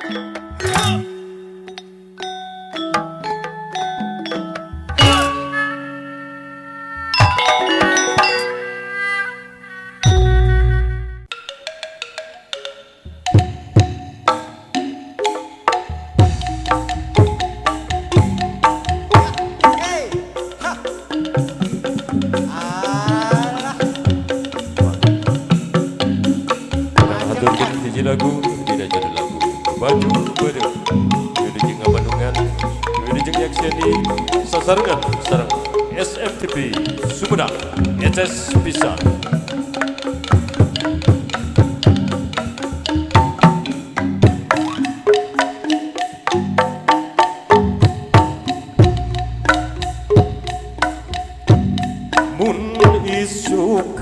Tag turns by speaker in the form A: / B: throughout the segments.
A: Haturkeun hiji lagu dina judul lagu Baju Beureum. Wilujeng Bandungan, wilujeng nyakseni sasarengan sareng SMTV Sumedang eces pisan. Mun isuk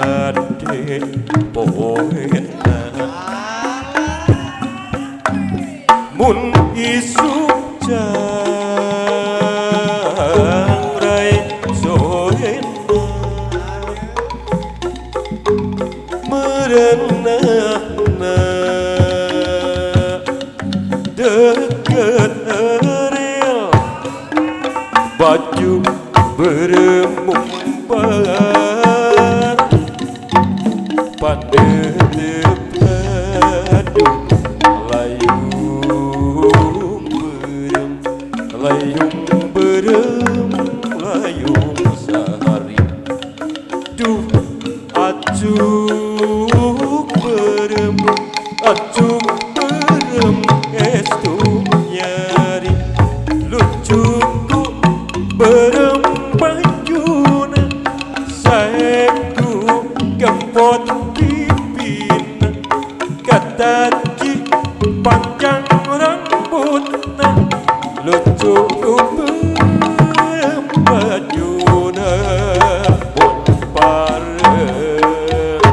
A: hade poena, mun isuk jangrai sorena, merenahna deket eril, baju beremumpan panetep aduh layung berem, layung berem, layung sehari. Duh acuk berem, acuk berem estu nyari, lucuku berem bajuna, saeku gempot pipina, kataji panjang rambutna, lucuku berem bajuna. Mun parem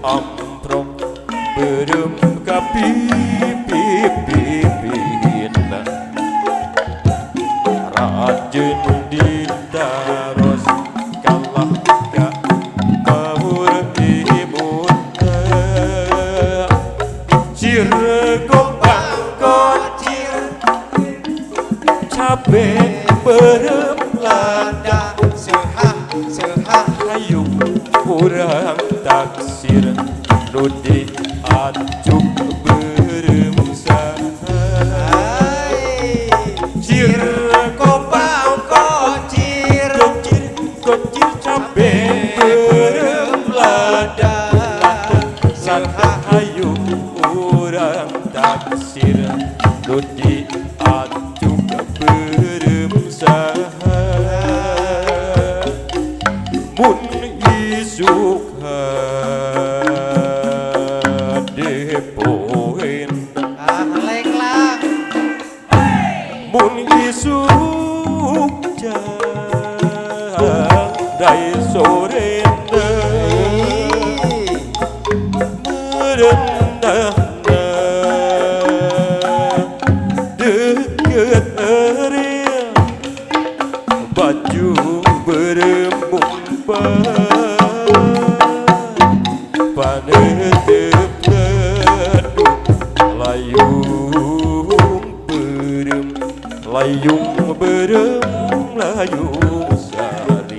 A: amprok berem ka pipipipina, rajin ditaros kalah ka mahur imutna, cir gobang
B: Kocir
A: cabe berem
B: lada sehah sehah,
A: hayu urang taksir nu diacuk beureum saha.
B: Hai
A: Cir
B: kopang kocir
A: kocir kocir cabe beureum lada lada, hayu urang taksir nu diacuk beureum saha. Mun isuk hade poena,
B: ah lenglang
A: mun isuk jangrai sorena, merenahna deket eril, baju beremumpan panetep aduh layung berem, layung berem, layung sari.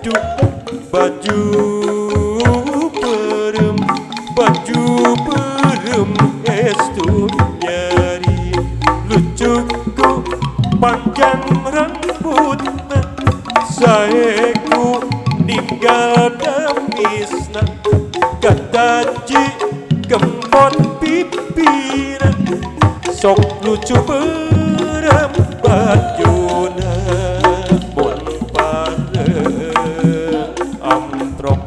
A: Duh baju berem, baju berem estu nyari, lucuku panjang rambutna, saeku ninggal damisna, kataji gempot pipina, sok lucu berem bajuna. Mun parem amprok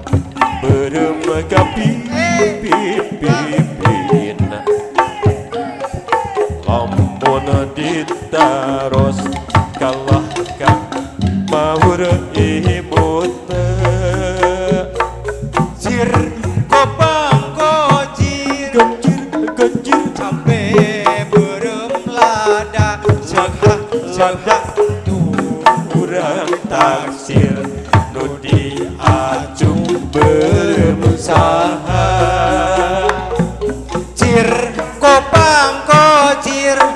A: berem ka pipipipina, lamun ditaros kalah ka mahur imutna.
B: Cir kopang kocir
A: Gecir gecir
B: cabe beureum lada sehah sehah, duh
A: urang taksir nu diacung beureum saha.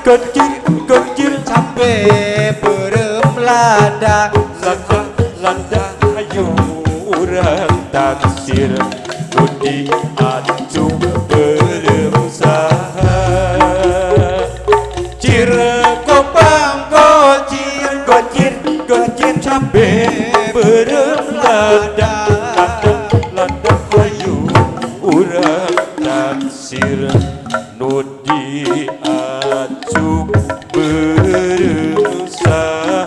A: Gocir gocir
B: cabe beureum lada
A: lada lada ayo urang taksir nu diacung beureum saha cir
B: kopang gocir
A: gocir gocir cabe beureum lada lada lada ayo urang taksir nu diacung beureum saha.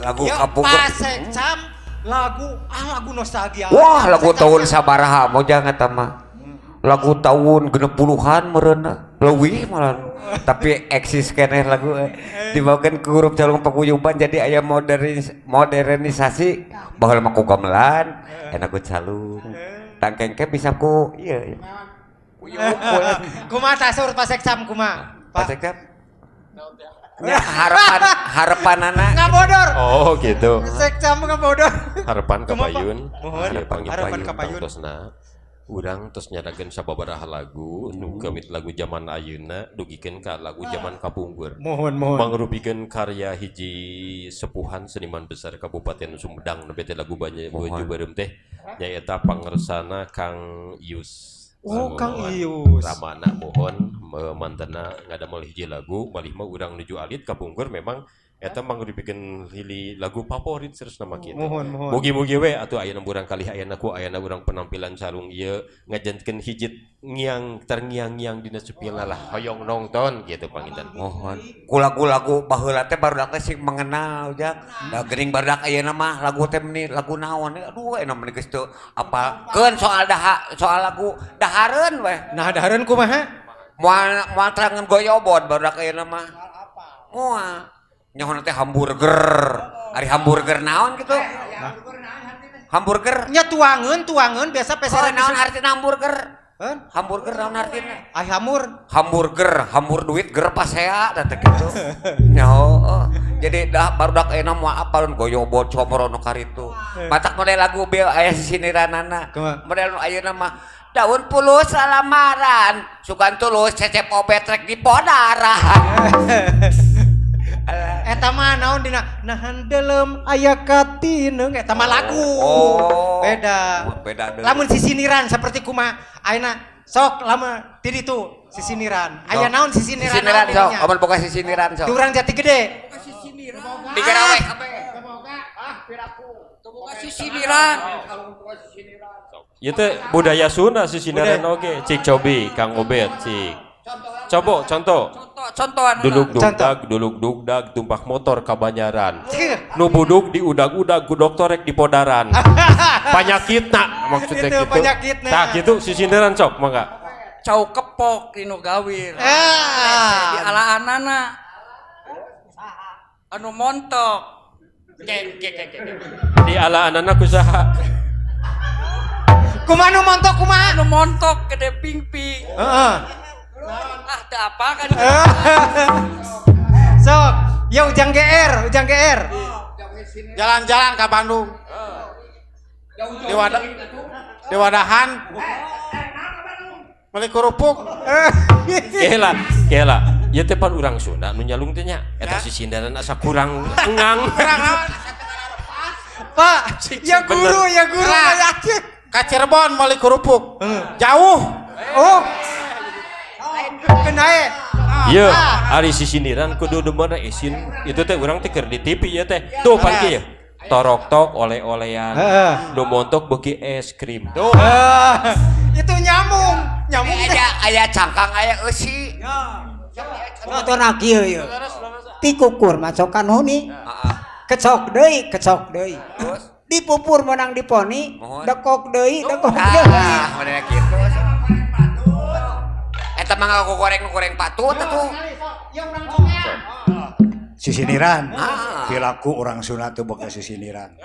C: Lagu
B: Ya,
C: kapungkur.
B: Pasekcam lagu lagu nostalgia.
C: Wah, lagu tahun sabaraha mojang eta mah. Lagu tahun 60-an meureun leuwih malah. Tapi eksis keneh lagu dibawakeun ke grup calung paguyuban jadi aya modernisasi baheula mah ku gamelan, enak ku calung. Tangkengke bisa ku ieu.
B: Kumaha tasur Pasekcam kumaha?
C: Pasekcam. Ya, harapan harapanana
B: Ngabodor.
A: Oh gitu.
B: Sekcam ngabodor.
A: Harapan kapayun.
B: Mohon.
A: Harapan
B: Harapan kapayun.
A: Tangtosna urang tos nyadakeun sababaraha lagu nu gamit lagu zaman ayeuna dugikeun ka lagu zaman kapungkur.
B: Mohon mohon.
A: Mangrupikeun karya hiji sepuhan seniman besar Kabupaten Sumedang nu bete lagu banyak baju beureum teh nyaeta pangersana Kang Ius.
B: Oh, Kang Ius.
A: Ramana mohon mantena ngadamel hiji lagu malih mah urang nuju alit kapungkur memang eta mangrupikeun hili lagu favorit serius nama kitu.
B: Mohon mohon.
A: Mugi-mugi we atuh ayeuna urang kalih ayeuna ku ayeuna urang penampilan calung ieu ngajankeun hiji ngiang terngiang-ngiang dina supilna lah hoyong nongton gitu panginten.
C: Mohon. Ku lagu-lagu baheula teh barudak teh sing mengenal ujang. Da geuning barudak ayeuna mah lagu teh meni lagu naon aduh enak meni geus teu apalkeun soal daha soal lagu dahareun weh.
B: Nah dahareun kumaha?
C: Moal moal terangan goyobod barudak ayeuna mah. Moal. Nyaho teh hamburger. Ari hamburger naon gitu? Hamburger.
B: Nya tuangeun tuangeun biasa
C: Oh,
B: peseran
C: naon artina hamburger?
B: Heuh?
C: Hamburger naon artina?
B: Ai hamur.
C: Hamburger, hambur duit ger pasea da teh kitu. Nyaho. Jadi dah barudak ayeuna moal apalun goyobod comoro nu karitu. Matak model lagu bieu aya sisiniranana. Model nu ayeuna mah daun pulus lamaran, sugan tulus cecep obet rek di podaran.
B: Eta mah naon dina nahan delem aya katineung eta mah lagu.
C: Oh.
B: Beda.
C: Beda deui.
B: Lamun sisiniran seperti kumaha ayeuna sok lama ti ditu sisiniran. Aya naon sisiniran?
C: Sisiniran sok, amun boga sisiniran sok.
B: Di urang Jati Gede.
C: Di Garawe kabeh.
D: Boga sisiniran.
A: Ieu teh budaya Sunda sisiniran oge. Cik cobi Kang Obet cik. Coba contoh.
D: Contohan
A: Duluk dugdag, duluk dugdag, tumpak motor ka Banjaran. Nu buduk diudag-udag ku dokter rek di podaran. Panyakitna maksudnya
B: Itu
A: gitu.
B: panyakitna.
A: Tah kitu sisiniran sok mangga.
D: Cau kepok dinu gawir. Di alaanana. Anu montok.
A: Di alaanana ku saha?
B: Kumaha nu montok kumaha?
D: Anu montok gede ping-ping.
B: Heeh.
D: Ah, teu apa kan.
B: Sok, ya Ujang GR, Ujang GR.
E: Jalan-jalan ke Bandung. Di Wadahan. Beli kerupuk.
A: Kela, kela. Ieu teh pan urang Sunda nu nyalung teh nya. Eta sisindaran asa kurang ngang.
B: Pak, ya guru, ya guru.
E: Ka Cirebon beli kerupuk. Jauh.
B: Oh. Kenae.
A: Ieu ari sisiniran kudu demeuna isin itu teh urang teh keur di TV ieu teh. Tuh pan kieu. Torok-tok oleh-olean. Nu montok beuki es krim.
B: Tuh. Itu nyamung, nyamung teh.
C: Aya cangkang aya eusi.
F: Contohna kieu ieu. Tikukur macokan huni. Kecok deui, kecok deui. Dipupur menang diponi, dekok deui, dekok deui.
C: Ah, model kitu. Eta mah ngaku goreng goreng patut atuh.
G: Sisiniran. Perilaku orang Sunda teu boga sisiniran.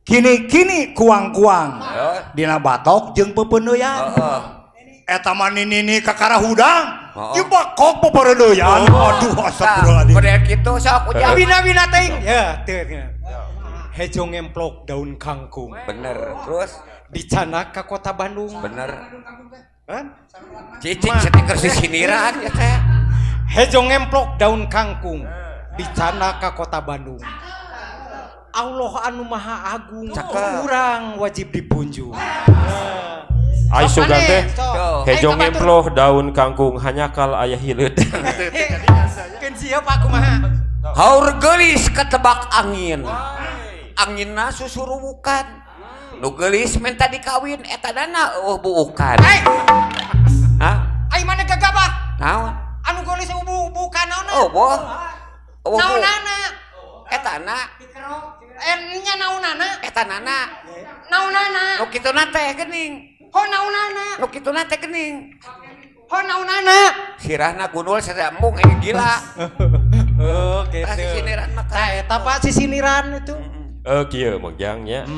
G: Kini-kini kuang-kuang. Dina batok jeung pepeneuyan. Eta mah nini kakara hudang. Ieu bakok pepeneuyan. Aduh astagfirullahaladzim.
C: Model kitu sok ujang.
B: Bina-bina teuing. Ya, teu. Hejo ngemplok daun kangkung.
C: Bener. Terus
B: dicanak ka kota Bandung.
C: Bener.
B: Hah?
C: Cicing seteker sisiniran ya teh.
B: Hejo ngemplok daun kangkung dicanak ka kota Bandung. Allah anu maha agung, urang wajib dipunjung.
A: Ai sugan teh hejo
B: Aing
A: ngemploh daun kangkung hanyakal aya hileud.
B: Keun siap aku mah.
C: Haur geulis ketebak angin. Anginna susurubukan. Nu geulis minta dikawin eta dana eueuh buukan. Hah?
B: Ai mana gagabah?
C: Naon?
B: Anu geulis buukan naonna?
C: Oh, boh.
B: Naonana?
C: Etana.
B: Nya naonana?
C: Etanana.
B: Naonana?
C: Nu kituna teh geuning.
B: Ho naonana?
C: Nu kituna teh geuning.
B: Ho naonana?
C: Sirahna gunul sadambung ini gila.
B: Oh, gitu.
C: Sisiniran mah.
B: Tah eta Pak sisiniran itu.
A: Kieu Mang Jang nya.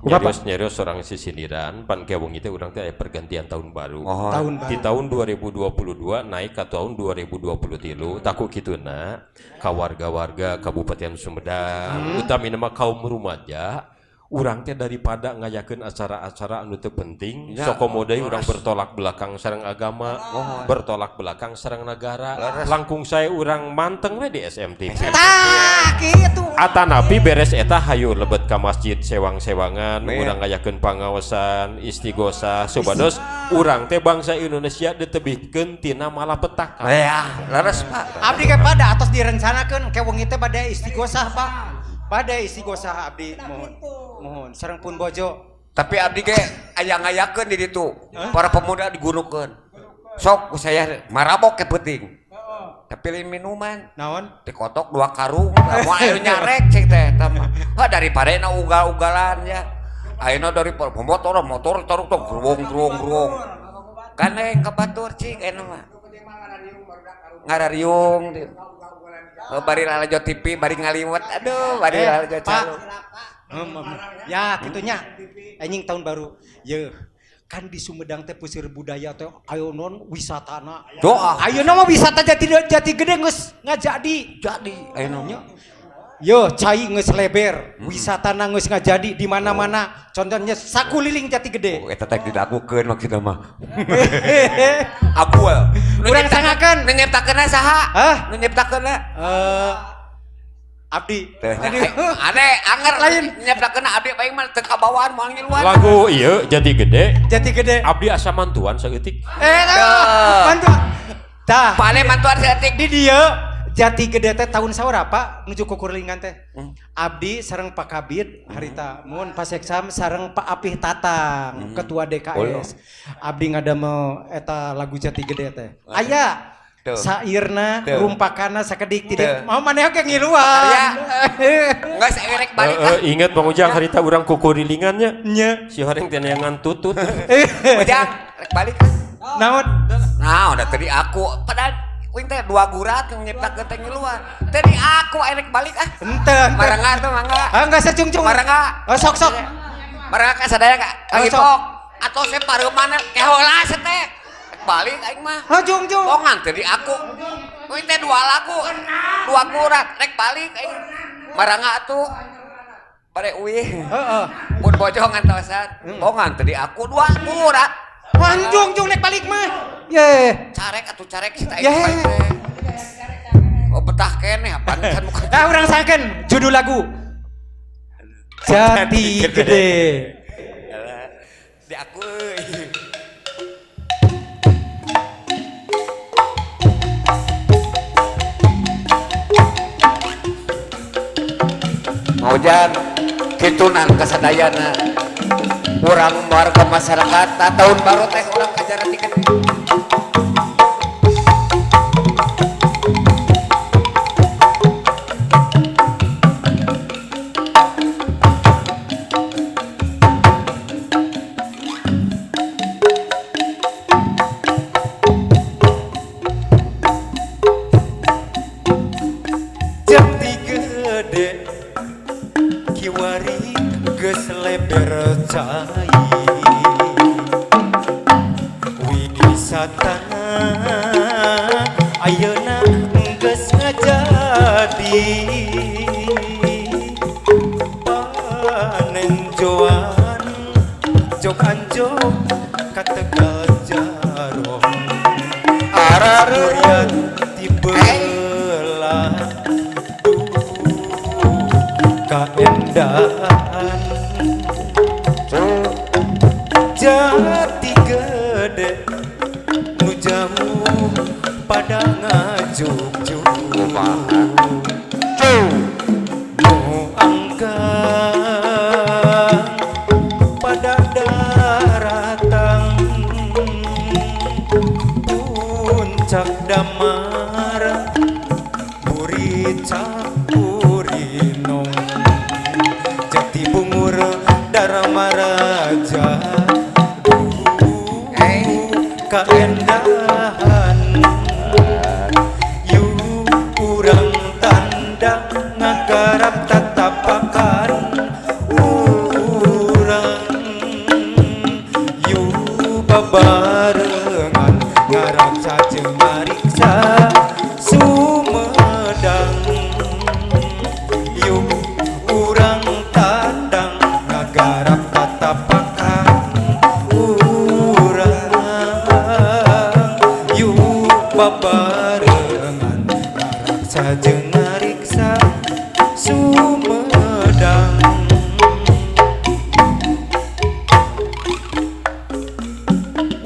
A: Nyarios orang sisiniran pan ke wengi teh urang teh aya pergantian tahun baru.
C: Oh.
B: Tahun baru.
A: Di tahun 2022 naik ke tahun 2023 taku kituna ka warga-warga Kabupaten Sumedang utamina mah kaum rumaja urang teh daripada ngayakeun acara-acara anu teu penting
C: Ya.
A: sokomo deui urang bertolak belakang sareng agama, bertolak belakang sareng negara, langkung sae urang manteng we di SMTV.
B: Tah kitu.
A: Atanapi beres eta hayu lebet ka masjid sewang-sewangan,
C: Men.
A: urang ngayakeun pangaosan, istighosah, supados urang teh bangsa Indonesia ditebihkeun tina malapetaka.
C: Ya, leres Pak.
B: Abdi ke pada atos direncanakeun ke wengi teh bade istighosah Pak. Bade istighosah abdi mohon. Mohon sareng pun bojo.
C: Tapi abdi ge aya ngayakeun di ditu. Para pemuda digunukeun. Sok ku saya marabok ke peuting. Tapi lain minuman.
B: Naon?
C: Dikotok 2 karung. Moal aya nyarek cek teh eta mah. Wah daripada na ugal-ugalan ya. Ayeuna dari motor motor taruk tong grung grung grung. Kan yang ka batur cik ayeuna mah. Ngarariung. Bari lalajo TV, bari ngaliwet. Aduh, bari lalajo
B: Pak.
C: calo.
B: Ya, kitunya. Anjing tahun baru. Ye. Kan di Sumedang teh pusir budaya teh ayo non wisatana.
C: Doa.
B: Ayeuna mah wisata jati gede geus ngajadi.
C: Jadi ayeuna nya.
B: Yo, cai geus leber, wisatana geus ngajadi di mana-mana. Contohnya sakuliling jati gede.
C: Oh, eta teh dilakukeun maksudna mah. Abul.
B: Urang sangakeun.
C: Nu nyiptakeunna saha?
B: Hah?
C: Nu nyiptakeunna?
B: Abdi.
C: Teh aneh anger
B: Lain.
C: nyiptakeunna abdi paling mah teu kabawaan moal ngiluan.
A: Lagu ieu jadi gede,
B: Jati gede.
A: abdi asa mantuan saeutik.
B: Mantu. Tah.
C: Pane mantuan saeutik.
B: Di dieu Jati Gede teh tahun saurapa Pak nuju kukurlingan teh. Abdi sareng Pak Kabid harita mun Paseksam sareng Pak Apih Tatang ketua DKS. Abdi ngadamel eta lagu Jati Gede teh. Aya sairna rumpakana sakedik tidak mau maneh oge ngiluan.
C: Enggak saerek balik ah.
A: Ingat Bang Ujang harita urang kukurilingannya.
B: Nya.
A: Si horeng teh neangan tutut.
C: Ujang rek balik ah.
B: Naon?
C: Nah, udah tadi aku padahal wing teh 2 gurat yang nyiptakeun teh ngiluan. Tadi aku erek balik ah.
B: Henteu.
C: Marangga tuh mangga.
B: Ah enggak secungcung.
C: Marangga.
B: Oh sok sok.
C: Marangga ka sadaya ka
B: Oh, sok.
C: kangipok. Atau saya pareuman kehola teh. Balik aing mah.
B: Oh jung jung.
C: Bongan tadi aku. Wing teh 2 lagu. 2 gurat rek balik aing. Marangga atuh. Bare uih.
B: Heeh.
C: Mun bojo ngantosan. Bongan tadi aku 2 gurat.
B: Wanjung jung nek balik mah. Ye.
C: Carek atuh carek si teh.
B: Ye.
C: Oh betah keneh apaan kan muka.
B: Nah, urang sangkeun judul lagu. Jati Gede.
C: Di aku euy. Maujan kitunan kasadayana urang warga masyarakat tahun baru teh urang kajaran tiket.
B: Jati Gede Kiwari geus leber cai wisatana ayeuna geus ngajadi panenjoan jok anjok ka Tegal Jarong Arariat tibelah kaendahan Jati Gede nu jauh pada ngajugjuk nu angkang pada daratang puncak Damar Buri Capurinong Jati Bungur Darmaraja kaendahan yu urang tanda ngagarap tatapakan urang yu babarengan ngaraksa jeung mariksa Sumedang yu urang tandang ngagarap tatapakan urang yu babarengan ngaraksa jeung ngariksa Sumedang.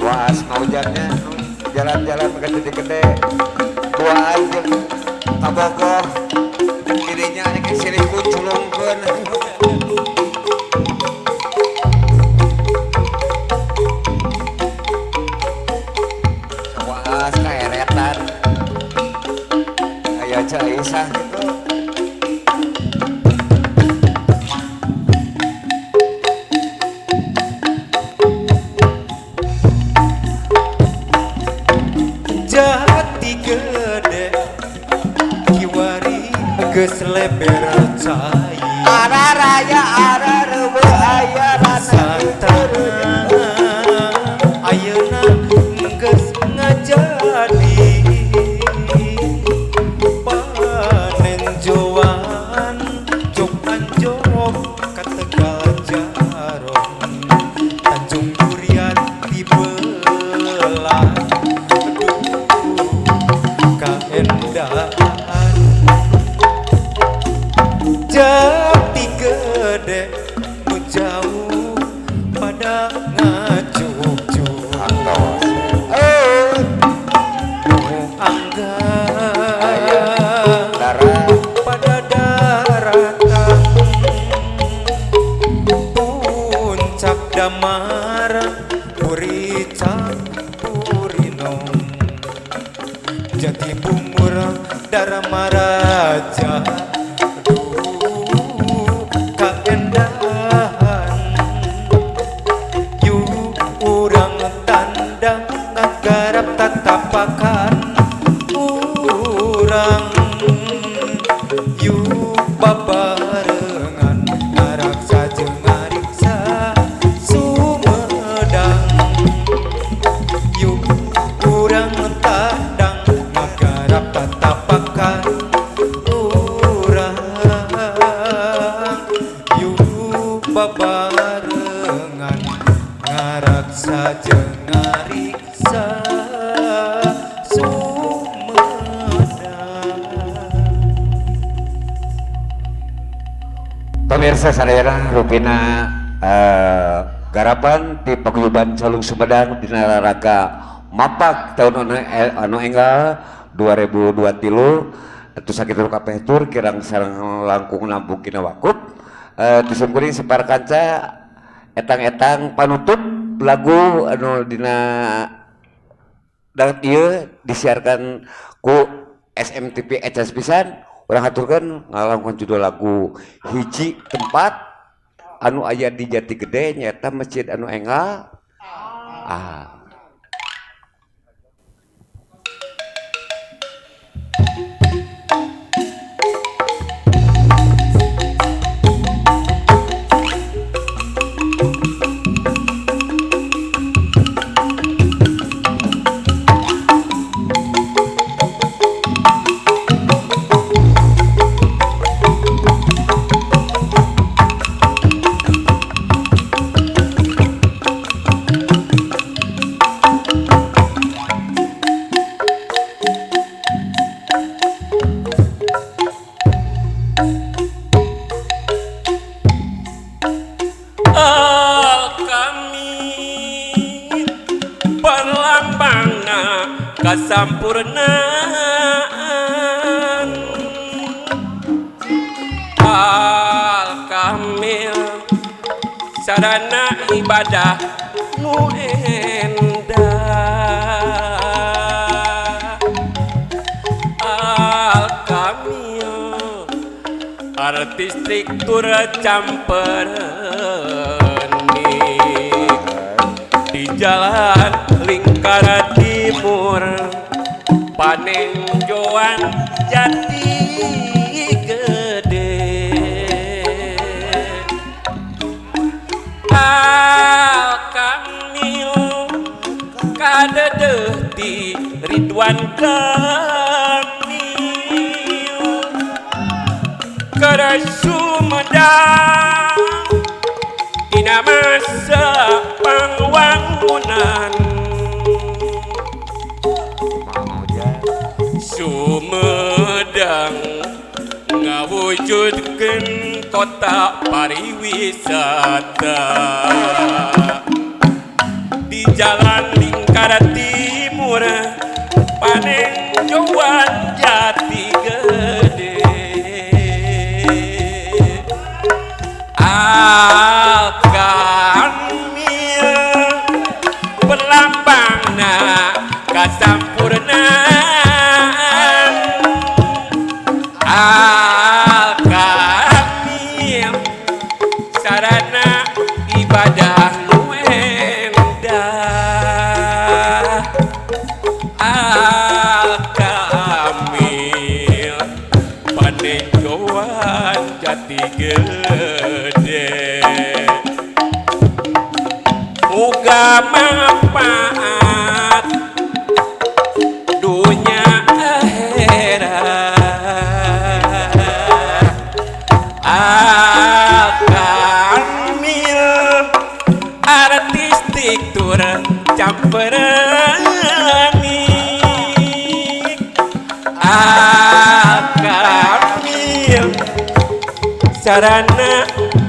C: Wah, hujannya jalan-jalan ke gede-gede duaan jeung kabogoh dirinya rek silih kuculungkeun. Wah, kaeretan aya Ceu Isah gitu.
B: Jati Gede kiwari geus leber cai
C: Araraya arareuweuh aya
B: Santana ayeuna geus ngajadi panenjoan jok anjok ka Tegal Jarong Tanjung Durian tibelah kaendahan Jati Gede nu jauh pada ngajugjuk nu anggang pada daratan puncak Damar Puri Capurinong Jati Bungur Darmaraja duh kaendahan yu urang tandang ngagarap tatapakan urang yu babarengan ngaraksa jeung ngariksa Sumedang yu urang tandang ngagarap tatapakan urang yu babarengan ngaraksa jeung ngariksa Sumedang.
C: Pemirsa sadayana rupina garapan di Paguyuban Calung Sumedang dina raraga Mapak tahun anu enggal 2023 atuh sakitu kabeh tur kirang sareng langkung nampung kina wakup disimkuring separ kanca etang-etang panutup lagu anu dina danget ieu disiarkan ku SMTV Ecas pisan. Urang haturkeun ngalangkon judul lagu hiji tempat anu aya di Jati Gede nyaeta Masjid anu enggal. Ah.
A: Kasampurnaan Al Kamil sarana ibadah nu endah Al Kamil artistik tur camperenik di jalan Lingkar Timur Panenjoan Jati Gede Al Kamil kadedeh di Ridwan Kamil keur Sumedang dina masa pangwangunan Sumedang ngawujudkeun kota pariwisata di jalan Lingkar Timur Panenjoan Jati Gede Al Kamil perlambangna kasampurnaan Al Kamil sarana ibadah nu endah Al Kamil Panenjoan Jati Gede muga manfaat dunya akhirat Al Kamil artistik tur camperenik Al Kamil sarana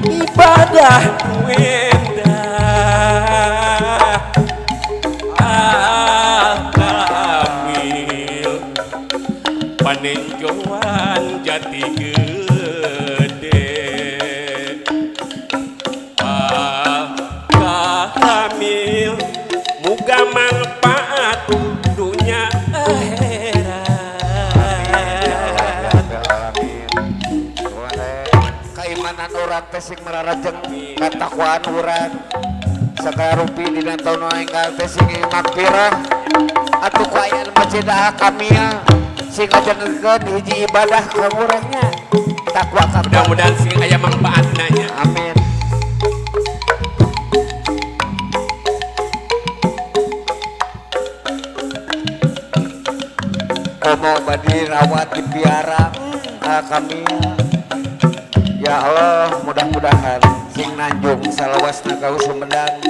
A: ibadah nu endah Al Kamil Panenjoan Jati Gede Al Kamil muga manfaat dunya akhirat.
C: Keimanan urang teh sing mararajeng katakwaan urang sagala rupi dina taun enggal teh sing makfirah atuh ku ayaan Masjid Al Kamil sing ngajengkeun hiji ibadah ka urangnya takwa ka
A: Mudah-mudahan sing aya manfaatna nya.
C: Amin. Komo badi rawat dipiara Al Kamil. Ya Allah, mudah-mudahan sing nanjung salawasna ka Sumedang.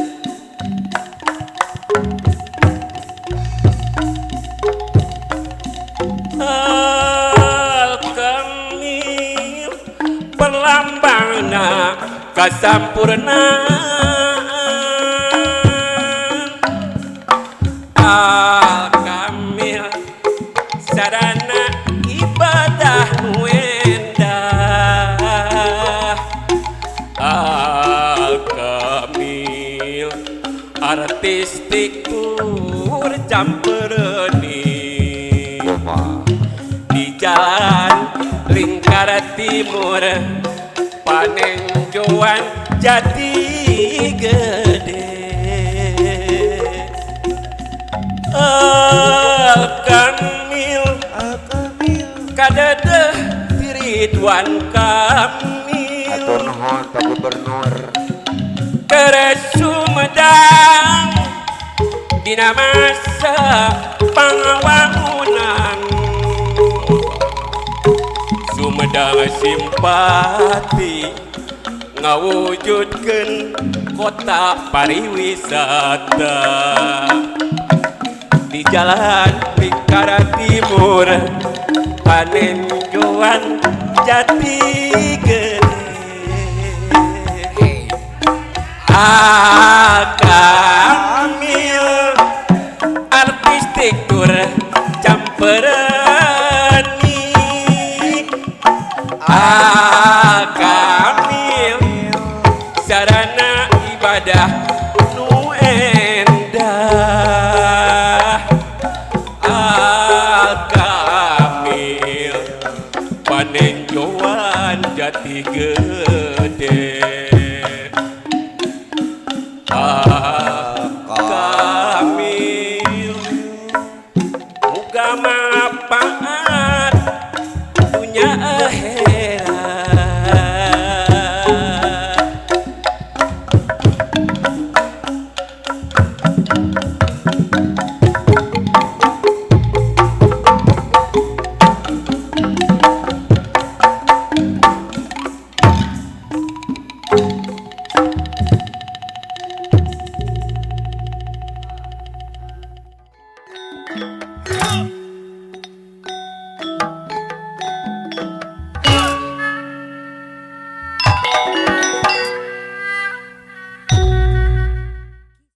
A: Al Kamil perlambangna kasampurnaan Al Kamil sarana ibadah nu endah Al Kamil artistik tur camperenik di jalan Lingkar Timur Panenjoan Jati Gede Al Kamil kadedeh di Ridwan Kamil
C: Atur nuhun Pak Gubernur.
A: Keur Sumedang dina masa pangwangunan Sumedang simpati ngawujudkeun kota pariwisata di jalan Lingkar Timur Panenjoan Jati Gede Al Kamil artistik tur Ibadah nu endah Al Kamil panenjoan jati gede Al Kamil muga manfaat dunya akhirat.